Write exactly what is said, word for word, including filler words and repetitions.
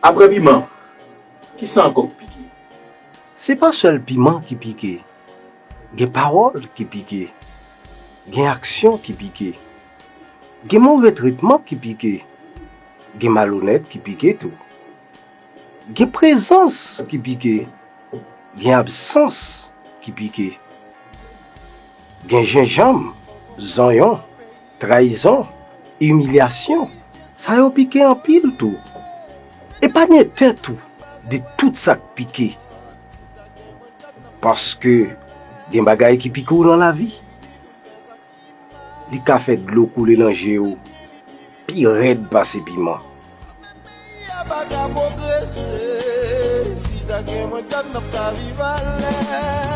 Apre piman, kisa ankò k pike? Se pa sèl piman ki pike. Gen pawòl ki pike. Gen aksyon ki pike. Gen move tretman ki pike. Gen malonèt ki pike tou. Gen prezans ki pike. Gen absans ki pike. Gen jenjanm, zonyon, trayizon, imilyasyon. Sa yo pike anpil tou. Epagne tèt ou de tout sa k pike. Paske gen bagay ki pike w nan lavi. Li ka fè dlo koule nan je w pi rèd pase piman. Peyi a pa ka pwogrese, si ta gen mwen djòb n ap ka viv alèz.